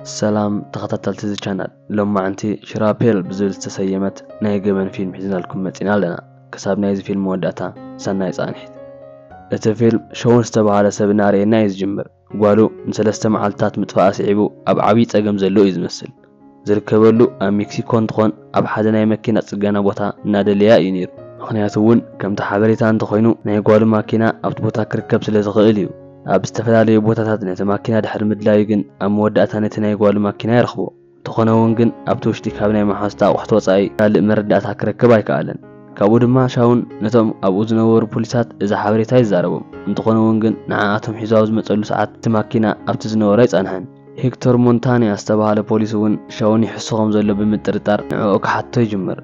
ሰላም ተኸታተልቲ እዚ ቻናል፣ ሎማዕንቲ ሽራፔል ብዝብል ዝተሰየመት ናይ ገበን ፊልም ሒዝናልኩም መጺና ኣለና። ክሳብ ናይዚ ፊልም መወዳእታ ሰናይ ጻንሒት። እቲ ፊልም ሸውን ዝተባህለ ሰብ እናርእየና እዩ ዝጅምር። ጓሉ ንሰለስተ መዓልትታት ምጥፋኣ ስዒቡ ኣብ ዓብዪ ጸገም ዘሎ እዩ ዝመስል። ዝርከበሉ ኣብ ሜክሲኮ እንትኾን ኣብ ሓደ ናይ መኪና ጽገና ቦታ እናደለያ እዩ ነይሩ። ምኽንያቱ እውን ከምቲ ሓበሬታ እንተኾይኑ ናይ ጓሉ ማኪና ኣብቲ ቦታ ክርከብ ስለ ዝኽእል እዩ። ኣብ ዝተፈላለዩ ቦታታት ነቲ ማኪና ድሕሪ ምድላዩ ግን ኣብ መወዳእታ ነቲ ናይ ጓሉ ማኪና ይረኽቦ። እንተኾነ እውን ግን ኣብቲ ውሽጢ ካብ ናይ መሓዙቲ ኣቑሑት ወጻኢ ካልእ መረዳእታ ክረክብ ኣይከኣለን። ካብኡ ድማ ሻውን ነቶም ኣብኡ ዝነበሩ ፖሊሳት እዚ ሓበሬታ ይዛረቦም። እንተኾነ እውን ግን ንዓኣቶም ሒዙ ኣብ ዝመጸሉ ሰዓት እቲ ማኪና ኣብቲ ዝነበሮ ኣይጸንሐን። ሄክቶር ሞንታንያ ዝተባህለ ፖሊስ እውን ሻውን ይሕሱ ከም ዘሎ ብምጥርጣር ንዕኡ ክሓቶ ይጅምር።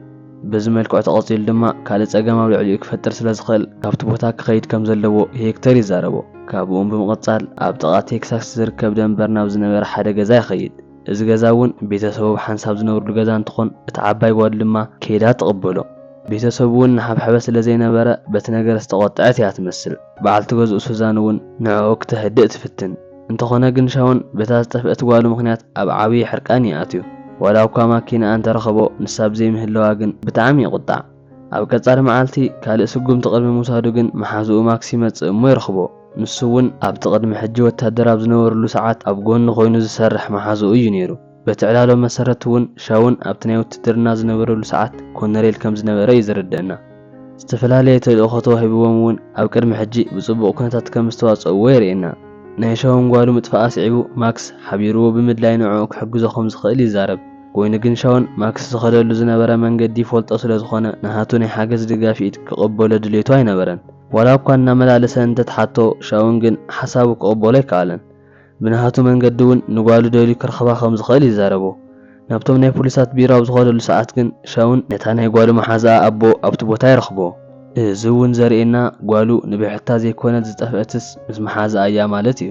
በዚ መልክዑ ተቐጺሉ ድማ ካልእ ጸገም ኣብ ልዕሊኡ ክፈጥር ስለ ዝኽእል ካብቲ ቦታ ክኸይድ ከም ዘለዎ ሄክተር ይዛረቦ። ካብኡ እውን ብምቕጻል ኣብ ጥቓ ቴክሳስ ዝርከብ ደንበር ናብ ዝነበረ ሓደ ገዛ ይኸይድ። እዚ ገዛ እውን ቤተሰቡ ብሓንሳብ ዝነብርሉ ገዛ እንትኾን እታ ዓባይ ጓሉ ድማ ከይዳ ትቕበሎ። ቤተሰቡ እውን ንሓብሐበ ስለ ዘይነበረ በቲ ነገር ዝተቖጠዐት እያ ትመስል። በዓልቲ ገዝኡ ሱዛን እውን ንዕኡ ክተህድእ ትፍትን። እንተኾነ ግን ሻውን በታ ዝጠፍአት ጓሉ ምኽንያት ኣብ ዓብዪ ሕርቃን እዩ ኣትዩ። ዋላ እኳ ማኪና እንተረኸቦ ንሳ ብዘይምህለዋ ግን ብጣዕሚ ይቑጣዕ። ኣብ ቀጻሊ መዓልቲ ካልእ ስጉምቲ ቅድሚ ምውሳዱ ግን መሓዝኡ ማክስ ይመጽእ እሞ ይረኽቦ። ንሱ እውን ኣብቲ ቅድሚ ሕጂ ወታደር ኣብ ዝነበረሉ ሰዓት ኣብ ጎኑ ኮይኑ ዝሰርሕ መሓዝኡ እዩ ነይሩ። በቲ ዕላሎ መሰረት እውን ሻውን ኣብቲ ናይ ውትድርና ዝነበረሉ ሰዓት ኮነሬል ከም ዝነበረ እዩ ዝርደና። ዝተፈላለየ ተልእኾ ተዋሂብዎም እውን ኣብ ቅድሚ ሕጂ ብጽቡቕ ኩነታት ከም ዝተዋጸእዎ የርእየና። ናይ ሻውን ጓሉ ምጥፋኣ ስዒቡ ማክስ ሓቢርዎ ብምድላይ ንዕኡ ክሕግዞ ከም ዝኽእል ይዛረብ። ኮይኑ ግን ሻውን ማክስ ዝኸደሉ ዝነበረ መንገዲ ይፈልጦ ስለ ዝኾነ ናሃቱ ናይ ሓገዝ ድጋፍ ኢድ ክቕበሎ ድሌቱ ኣይነበረን። ዋላ እኳ እናመላለሰ እንተትሓቶ ሻውን ግን ሓሳቡ ክቕበሎ ኣይከኣለን። ብናሃቱ መንገዲ እውን ንጓሉ ደልዩ ክረኽባ ከም ዝኽእል ይዛረቦ። ናብቶም ናይ ፖሊሳት ቢሮ ኣብ ዝኸደሉ ሰዓት ግን ሻውን ነታ ናይ ጓሉ መሓዝኣ ኣቦ ኣብቲ ቦታ ይረኽቦ። እዚ እውን ዘርእየና ጓሉ ንብሕታ ዘይኮነት ዝጠፍአትስ ምስ መሓዝኣ እያ ማለት እዩ።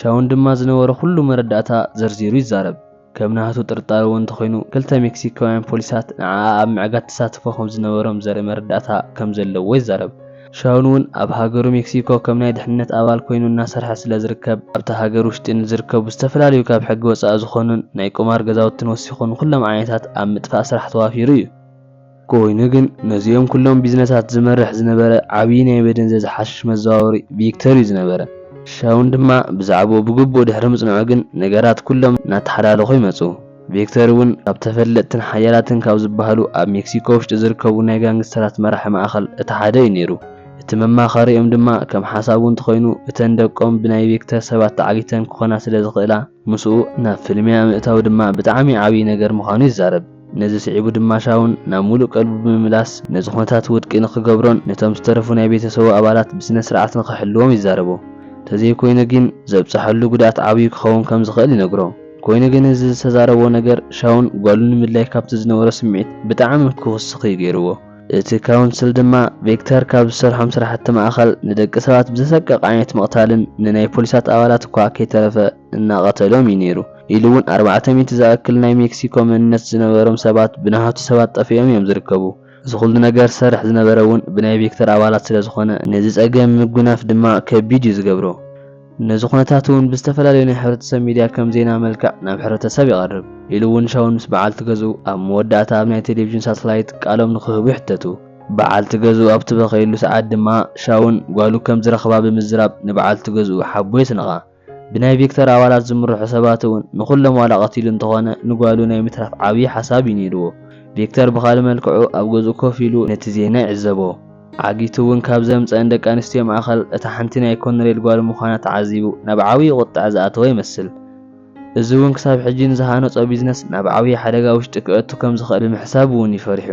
ሻውን ድማ ዝነበሮ ኩሉ መረዳእታ ዘርዚሩ ይዛረብ። ከም ናሃቱ ጥርጣረ እውን እንተኾይኑ ክልተ ሜክሲካውያን ፖሊሳት ንዓኣ ኣብ ምዕጋት ተሳትፎ ከም ዝነበሮም ዘርኢ መረዳእታ ከም ዘለዎ ይዛረብ። ሻውን እውን ኣብ ሃገሩ ሜክሲኮ ከም ናይ ድሕነት ኣባል ኮይኑ እናሰርሐ ስለ ዝርከብ ኣብታ ሃገር ውሽጢ ንዝርከቡ ዝተፈላለዩ ካብ ሕጊ ወፃኢ ዝኾኑን ናይ ቁማር ገዛውትን ወሲኹ ንኩሎም ዓይነታት ኣብ ምጥፋእ ስራሕ ተዋፊሩ እዩ። ኮይኑ ግን ነዚኦም ኩሎም ቢዝነሳት ዝመርሕ ዝነበረ ዓብዪ ናይ መደንዘዚ ሓሽሽ መዘዋወሪ ቪክተር እዩ ዝነበረ። ሻውን ድማ ብዛዕባኡ ብግቡእ ድሕሪ ምጽንዑ ግን ነገራት ኩሎም እናተሓላለኹ ይመጹ። ቪክተር እውን ካብ ተፈለጥትን ሓያላትን ካብ ዝበሃሉ ኣብ ሜክሲኮ ውሽጢ ዝርከቡ ናይ ጋንግስተራት መራሒ ማእኸል እቲ ሓደ እዩ ነይሩ። እቲ መማኸሪኦም ድማ ከም ሓሳቡ እንተኾይኑ እተን ደቆም ብናይ ቪክተር ሰባት ተዓጊተን ክኾና ስለ ዝኽእላ ምስኡ ናብ ፍልሚያ ምእታው ድማ ብጣዕሚ ዓብዪ ነገር ምዃኑ ይዛረብ። ነዚ ስዒቡ ድማ ሻውን ናብ ሙሉእ ቀልቡ ብምምላስ ነዚ ኩነታት ውድቂ ንኽገብሮን ነቶም ዝተረፉ ናይ ቤተሰቡ ኣባላት ብስነ ስርዓት ንኽሕልዎም ይዛረቦ። ተዘይኮይኑ ግን ዘብፀሐሉ ጉድኣት ዓብዩ ክኸውን ከም ዝኽእል ይነግሮ። ኮይኑ ግን እዚ ዝተዛረቦ ነገር ሻውን ጓሉ ንምድላይ ካብቲ ዝነበሮ ስምዒት ብጣዕሚ ክውስኽ እዩ ገይርዎ። እቲ ካውንስል ድማ ቬክተር ካብ ዝሰርሖም ስራሕቲ ማእኸል ንደቂ ሰባት ብዘሰቅቕ ዓይነት ምቕታልን ንናይ ፖሊሳት ኣባላት እኳ ከይተረፈ እናቐተሎም እዩ ነይሩ ኢሉ እውን ኣርባዕተ ሚእቲ ዝኣክል ናይ ሜክሲኮ መንነት ዝነበሮም ሰባት ብናሃቱ ሰባት ጠፊኦም እዮም ዝርከቡ። እዚ ኩሉ ነገር ዝሰርሕ ዝነበረ እውን ብናይ ቬክተር ኣባላት ስለ ዝኾነ ነዚ ጸገም ምጉናፍ ድማ ከቢድ እዩ ዝገብሮ። ነዚ ኩነታት እውን ብዝተፈላለዩ ናይ ሕብረተሰብ ሚድያ ከም ዜና መልክዕ ናብ ሕብረተሰብ ይቐርብ ኢሉ እውን ሻውን ምስ በዓልቲ ገዝኡ ኣብ መወዳእታ ኣብ ናይ ቴሌቪዥን ሳተላይት ቃሎም ንክህቡ ይሕተቱ። በዓልቲ ገዝኡ ኣብ ትበኸየሉ ሰዓት ድማ ሻውን ጓሉ ከም ዝረኽባ ብምዝራብ ንበዓልቲ ገዝኡ ሓቦ የስንቓ። ብናይ ቪክተር ኣባላት ዝምርሑ ሰባት እውን ንኹሎም ዋላ ቀቲሉ እንተኾነ ንጓሉ ናይ ምትራፍ ዓብዪ ሓሳብ እዩ ነይርዎ። ቪክተር ብኻልእ መልክዑ ኣብ ገዝኡ ኮፍ ኢሉ ነቲ ዜና ይዕዘቦ። ዓጊቱ እውን ካብ ዘምፀአን ደቂ ኣንስትዮ ማእኸል እታ ሓንቲ ናይ ኮነሬል ጓሉ ምዃና ተዓዚቡ ናብ ዓብዪ ቁጥዐ ዝኣተወ ይመስል። እዚ እውን ክሳብ ሕጂ ንዝሃነጾ ቢዝነስ ናብ ዓብዪ ሓደጋ ውሽጢ ክእቱ ከም ዝኽእል ብምሕሳብ እውን እዩ ፈሪሑ።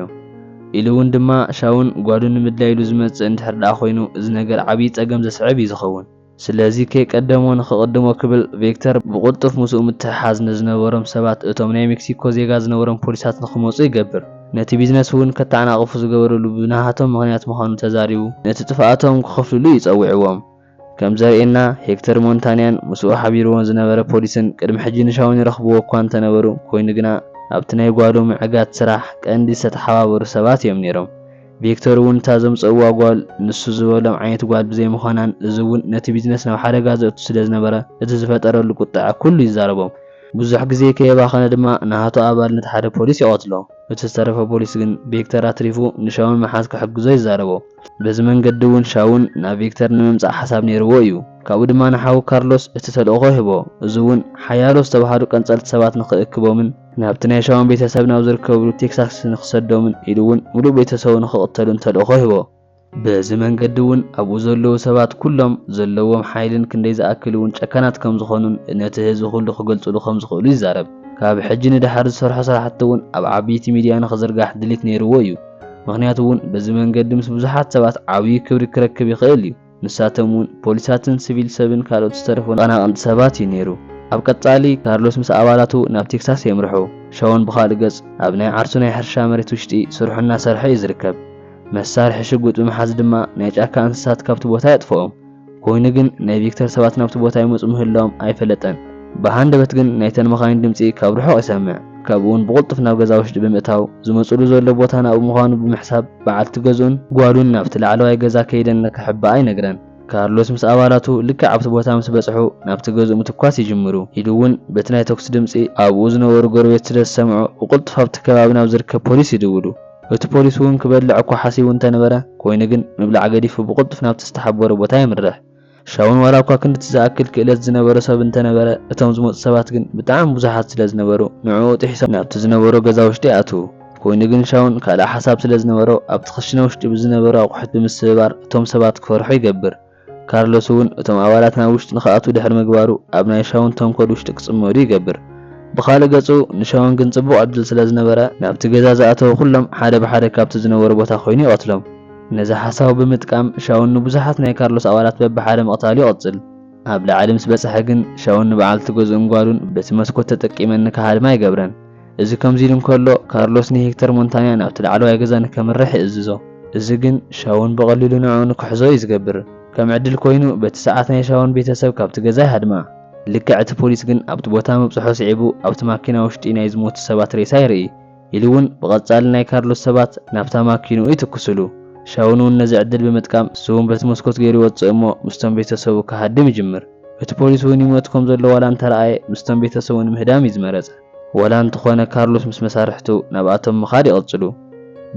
ኢሉ እውን ድማ ሻውን ጓሉ ንምድላይ ኢሉ ዝመጽእ እንድሕር ደኣ ኮይኑ እዚ ነገር ዓብዪ ጸገም ዘስዕብ እዩ ዝኸውን። ስለዚ ከይቀደሞ ንኽቕድሞ ክብል ቬክተር ብቕልጡፍ ምስኡ ምትሕሓዝ ንዝነበሮም ሰባት እቶም ናይ ሜክሲኮ ዜጋ ዝነበሮም ፖሊሳት ንኽመጹ ይገብር። ነቲ ቢዝነስ እውን ከተዓናቕፉ ዝገበርሉ ብናሃቶም ምኽንያት ምዃኑ ተዛሪቡ ነቲ ጥፍኣቶም ክኸፍልሉ እዩ ጸዊዕዎም። ከም ዘርእየና ሄክተር ሞንታንያን ምስኡ ሓቢርዎ ዝነበረ ፖሊስን ቅድሚ ሕጂ ንሻውን ይረኽብዎ እኳ እንተነበሩ ኮይኑ ግና ኣብቲ ናይ ጓሉ ምዕጋት ስራሕ ቀንዲ ዝተተሓባበሩ ሰባት እዮም ነይሮም። ቪክተር እውን እታ ዘምፀእዋ ጓል ንሱ ዝበሎም ዓይነት ጓል ብዘይምዃናን እዚ እውን ነቲ ቢዝነስ ናብ ሓደጋ ዘእቱ ስለ ዝነበረ እቲ ዝፈጠረሉ ቁጥዐ ኩሉ ይዛረቦም። ብዙሕ ግዜ ከየባኸነ ድማ ናሃቱ ኣባል ነቲ ሓደ ፖሊስ ይቐትሎ። እቲ ዝተረፈ ፖሊስ ግን ቪክተር ኣትሪፉ ንሻውን ምሓዝ ክሕግዞ ይዛረቦ። በዚ መንገዲ እውን ሻውን ናብ ቪክተር ንምምጻእ ሓሳብ ነይርዎ እዩ። ካብኡ ድማ ንሓው ካርሎስ እቲ ተልእኾ ይህቦ። እዚ እውን ሓያሎ ዝተባህሉ ቀንጸልቲ ሰባት ንኽእክቦምን ናብቲ ናይ ሻውን ቤተሰብ ናብ ዝርከብሉ ቴክሳስ ንኽሰዶምን ኢሉ እውን ሙሉእ ቤተሰቡ ንኽቕተሉን ተልእኾ ይህቦ። በዚ መንገዲ እውን ኣብኡ ዘለዉ ሰባት ኩሎም ዘለዎም ሓይልን ክንደይ ዝኣክል እውን ጨካናት ከም ዝኾኑን ነቲ ህዝቢ ኩሉ ክገልጹሉ ከም ዝኽእሉ ይዛረብ። ካብ ሕጂ ንደሓር ዝሰርሖ ስራሕቲ እውን ኣብ ዓበይቲ ሚድያ ንኽዝርጋሕ ድሌት ነይርዎ እዩ። ምኽንያቱ እውን በዚ መንገዲ ምስ ብዙሓት ሰባት ዓብዪ ክብሪ ክረክብ ይኽእል እዩ። ንሳቶም እውን ፖሊሳትን ሲቪል ሰብን ካልኦት ዝተረፉ ተቐናቐንቲ ሰባት እዩ ነይሩ። ኣብ ቀጻሊ ካርሎስ ምስ ኣባላቱ ናብ ቴክሳስ የምርሑ። ሻውን ብኻልእ ገጽ ኣብ ናይ ዓርሱ ናይ ሕርሻ መሬት ውሽጢ ስርሑ እናሰርሐ እዩ ዝርከብ። መሳርሒ ሽጉጥ ብምሓዝ ድማ ናይ ጫካ እንስሳት ካብቲ ቦታ የጥፍኦም። ኮይኑ ግን ናይ ቪክተር ሰባት ናብቲ ቦታ ይመጹ ምህላዎም ኣይፈለጠን። ብሃንደበት ግን ናይተን መኻይን ድምጺ ካብ ርሑቕ ይሰምዕ። ካብኡ እውን ብቕልጡፍ ናብ ገዛ ውሽጢ ብምእታው ዝመጹሉ ዘሎ ቦታ ናብኡ ምዃኑ ብምሕሳብ በዓልቲ ገዝኡን ጓሉን ናብቲ ላዕለዋይ ገዛ ከይደን ንክሕብኣ ይነግረን። ካርሎስ ምስ ኣባላቱ ልክዕ ኣብቲ ቦታ ምስ በጽሑ ናብቲ ገዝኡ ምትኳስ ይጅምሩ። ኢሉ እውን በቲ ናይ ተኩሲ ድምጺ ኣብኡ ዝነበሩ ጎረቤት ስለ ዝሰምዑ ብቕልጡፍ ኣብቲ ከባቢ ናብ ዝርከብ ፖሊስ ይድውሉ። እቲ ፖሊስ እውን ክበልዕ እኳ ሓሲቡ እንተነበረ፣ ኮይኑ ግን ምብላዕ ገዲፉ ብቕልጡፍ ናብቲ ዝተሓበረ ቦታ የምርሕ። ሻውን ዋላ እኳ ክንድቲ ዝኣክል ክእለት ዝነበሮ ሰብ እንተነበረ፣ እቶም ዝመጹ ሰባት ግን ብጣዕሚ ብዙሓት ስለ ዝነበሩ ንዕኡ ጥሒሶም ናብቲ ዝነበሮ ገዛ ውሽጢ ይኣትዉ። ኮይኑ ግን ሻውን ካልእ ሓሳብ ስለ ዝነበሮ ኣብቲ ክሽነ ውሽጢ ብዝነበሩ ኣቑሑት ብምስብባር እቶም ሰባት ክፈርሑ ይገብር። ካርሎስ እውን እቶም ኣባላት ናብ ውሽጢ ንኽኣትዉ ድሕሪ ምግባሩ ኣብ ናይ ሻውን ተንኮል ውሽጢ ክጽመዱ ይገብር። ብኻልእ ገጹ ንሻውን ግን ጽቡቕ ዕድል ስለ ዝነበረ ናብቲ ገዛ ዝኣተዉ ኩሎም ሓደ ብሓደ ካብቲ ዝነበሩ ቦታ ኮይኑ ይቐትሎም። ነዚ ሓሳቡ ብምጥቃም ሻውን ንብዙሓት ናይ ካርሎስ ኣባላት በብሓደ ምቕታሉ ይቕጽል። ኣብ ላዕሊ ምስ በጽሐ ግን ሻውን ንበዓልቲ ገዝኡን ጓሉን በቲ መስኮት ተጠቂመኒ ክሃድማ ይገብረን። እዚ ከምዚ ኢሉ እንከሎ ካርሎስ ንሄክተር ሞንታኛ ናብቲ ላዕለዋይ ገዛ ንከምርሕ ይእዝዞ። እዚ ግን ሻውን ብቐሊሉ ንዕኡ ንክሕዞ እዩ ዝገብር። ከም ዕድል ኮይኑ በቲ ሰዓት ናይ ሻውን ቤተሰብ ካብቲ ገዛ ይሃድማ። ልክዕ እቲ ፖሊስ ግን ኣብቲ ቦታ ምብጽሖ ስዒቡ ኣብቲ ማኪና ውሽጢ ናይ ዝሞቱ ሰባት ሬሳ ይርኢ። ኢሉ እውን ብቐጻሊ ናይ ካርሎስ ሰባት ናብታ ማኪንኡ ይትኩስሉ። ሻውን እውን ነዚ ዕድል ብምጥቃም ንሱ እውን በቲ መስኮት ገይሩ ይወጽእ እሞ ምስቶም ቤተሰቡ ክሃድም ይጅምር። እቲ ፖሊስ እውን ይሞት ከም ዘሎ ዋላ እንተረኣየ ምስቶም ቤተሰቡ ንምህዳም እዩ ዝመረጸ። ዋላ እንተኾነ ካርሎስ ምስ መሳርሕቱ ናብኣቶም ምኻድ ይቕጽሉ።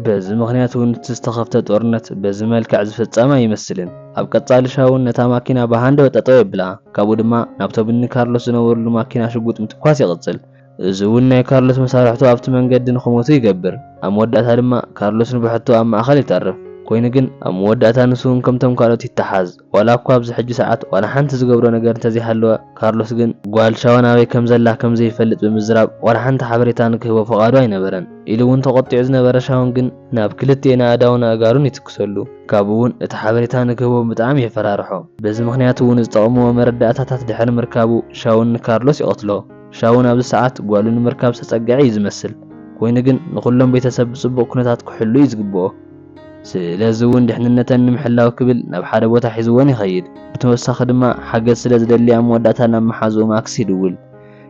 በዚ ምኽንያት እውን እቲ ዝተኸፍተ ጦርነት በዚ መልክዕ ዝፍጸም ኣይመስልን። ኣብ ቀጻሊ ሻውን ነታ ማኪና ብሃንደበት ጠጠው የብላ። ካብኡ ድማ ናብቶም እኒ ካርሎስ ዝነበሩሉ ማኪና ሽጉጥ ምትኳስ ይቕጽል። እዚ እውን ናይ ካርሎስ መሳርሕቱ ኣብቲ መንገዲ ንኽሞቱ ይገብር። ኣብ መወዳእታ ድማ ካርሎስ ንብሕቱ ኣብ ማእኸል ይተርፍ። ኮይኑ ግን ኣብ መወዳእታ ንሱ እውን ከምቶም ካልኦት ይተሓዝ። ዋላ እኳ ኣብዚ ሕጂ ሰዓት ዋላ ሓንቲ ዝገብሮ ነገር እንተዘይሃለወ፣ ካርሎስ ግን ጓል ሻውን ኣበይ ከም ዘላ ከም ዘይፈልጥ ብምዝራብ ዋላ ሓንቲ ሓበሬታ ንክህቦ ፍቓዱ ኣይነበረን። ኢሉ እውን ተቖጢዑ ዝነበረ ሻውን ግን ናብ ክልቲኤን ኣእዳውን ኣእጋሩን ይትክሰሉ። ካብኡ እውን እቲ ሓበሬታ ንክህቦ ብጣዕሚ የፈራርሖ። በዚ ምኽንያት እውን ዝጠቕምዎ መረዳእታታት ድሕሪ ምርካቡ ሻውን ንካርሎስ ይቐትሎ። ሻውን ኣብዚ ሰዓት ጓሉ ንምርካብ ዝተጸግዐ እዩ ዝመስል። ኮይኑ ግን ንኹሎም ቤተሰብ ብጽቡቕ ኩነታት ክሕሉ እዩ ዝግብኦ። ስለዚ እውን ድሕንነተን ንምሕላው ክብል ናብ ሓደ ቦታ ሒዝወን ይኸይድ። ብተወሳኺ ድማ ሓገዝ ስለ ዝደሊ ኣብ መወዳእታ ናብ መሓዝኡ ማክስ ይድውል።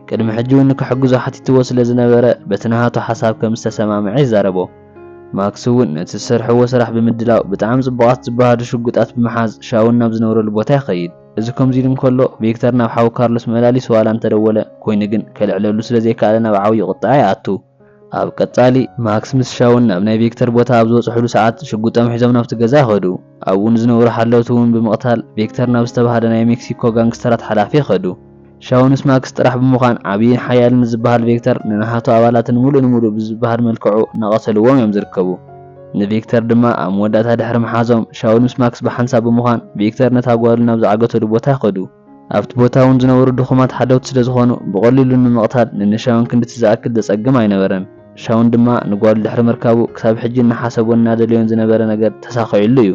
ቅድሚ ሕጂ እውን ንክሕግዞ ሓቲትዎ ስለ ዝነበረ በቲ ናሃቱ ሓሳብ ከም ዝተሰማምዐ ይዛረቦ። ማክስ እውን ነቲ ዝሰርሕዎ ስራሕ ብምድላው ብጣዕሚ ጽቡቓት ዝበሃሉ ሽጉጣት ብምሓዝ ሻውን ናብ ዝነብረሉ ቦታ ይኸይድ። እዚ ከምዚ ኢሉ እንከሎ ቪክተር ናብ ሓው ካርሎስ መላሊስ ዋላ እንተደወለ ኮይኑ ግን ከልዕለሉ ስለ ዘይከኣለ ናብ ዓብዪ ቁጥዓ ይኣቱ። ኣብ ቀጻሊ ማክስ ምስ ሻውን ናብ ናይ ቪክተር ቦታ ኣብ ዝበጽሕሉ ሰዓት ሽጉጦም ሒዞም ናብቲ ገዛ ይኸዱ። ኣብኡ ንዝነበሩ ሓለውቲ እውን ብምቕታል ቪክተር ናብ ዝተባህለ ናይ ሜክሲኮ ጋንግስተራት ሓላፊ ይኸዱ። ሻውን ምስ ማክስ ጥራሕ ብምዃን ዓብይን ሓያልን ዝበሃል ቪክተር ንናሃቱ ኣባላት ንምሉእ ንምሉእ ብዝበሃል መልክዑ እናቐተልዎም እዮም ዝርከቡ። ንቪክተር ድማ ኣብ መወዳእታ ድሕሪ ምሓዞም ሻውን ምስ ማክስ ብሓንሳብ ብምዃን ቪክተር ነታ ጓሉ ናብ ዝዓገተሉ ቦታ ይኸዱ። ኣብቲ ቦታ እውን ዝነበሩ ድኹማት ሓለውቲ ስለ ዝኾኑ ብቐሊሉ ንምቕታል ንንሻውን ክንድቲ ዝኣክል ዘጸግም ኣይነበረን። ሻውን ድማ ንጓሉ ድሕሪ ምርካቡ ክሳብ ሕጂ እናሓሰቦን እናደለዮን ዝነበረ ነገር ተሳኺዕሉ እዩ።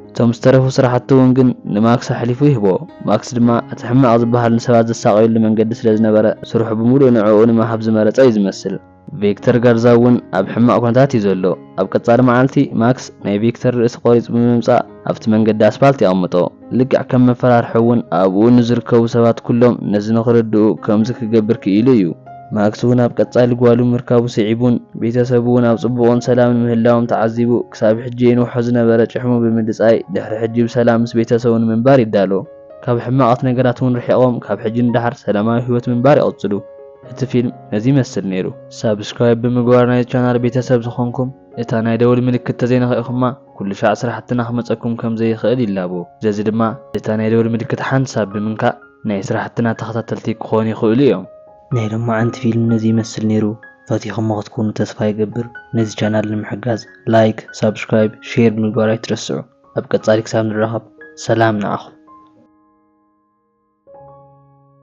እቶም ዝተረፉ ስራሕቲ እውን ግን ንማክስ ኣሕሊፉ ይህቦ። ማክስ ድማ እቲ ሕማቕ ዝበሃል ንሰባት ዘሳቐየሉ መንገዲ ስለ ዝነበረ ስርሑ ብምሉእ ንዕኡ ንምሃብ ዝመረጸ እዩ ዝመስል። ቪክተር ጋርዛ እውን ኣብ ሕማቕ ኩነታት እዩ ዘሎ። ኣብ ቀጻሊ መዓልቲ ማክስ ናይ ቪክተር ርእሲ ቆሪጹ ብምምጻእ ኣብቲ መንገዲ ኣስፓልት የቐምጦ። ልክዕ ከም መፈራርሒ እውን ኣብኡ ንዝርከቡ ሰባት ኩሎም ነዚ ንኽርድኡ ከምዚ ክገብር ክኢሉ እዩ። ማክስ እውን ኣብ ቀጻሊ ጓሉ ምርካቡ ስዒቡን ቤተሰቡ እውን ኣብ ጽቡቕን ሰላምን ምህላዎም ተዓዚቡ ክሳብ ሕጂ የንውሖ ዝነበረ ጭሕሙ ብምድጻይ ድሕሪ ሕጂ ብሰላም ምስ ቤተሰቡ ንምንባር ይዳሎ። ካብ ሕማቓት ነገራት እውን ርሒቖም ካብ ሕጂ ንደሓር ሰላማዊ ህይወት ምንባር ይቕጽሉ። እቲ ፊልም ነዚ ይመስል ነይሩ። ሳብስክራይብ ብምግባር ናይ ቻናል ቤተሰብ ዝኾንኩም፣ እታ ናይ ደውል ምልክት ተዘይነኺእኹማ፣ ኩሉ ሻዕ ስራሕትና ክመጸኩም ከም ዘይኽእል ይላቦ። ስለዚ ድማ እታ ናይ ደውል ምልክት ሓንሳብ ብምንካእ ናይ ስራሕትና ተኸታተልቲ ክኾኑ ይኽእሉ እዮም። ናይ ሎማዓንቲ ፊልም ነዚ ይመስል ነይሩ። ፈቲኹሞ ክትኮኑ ተስፋ ይገብር። ነዚ ቻናል ንምሕጋዝ ላይክ፣ ሳብስክራይብ፣ ሼር ብምግባር ኣይትረስዑ። ኣብ ቀጻሊ ክሳብ ንራኸብ ሰላም ንዓኹም።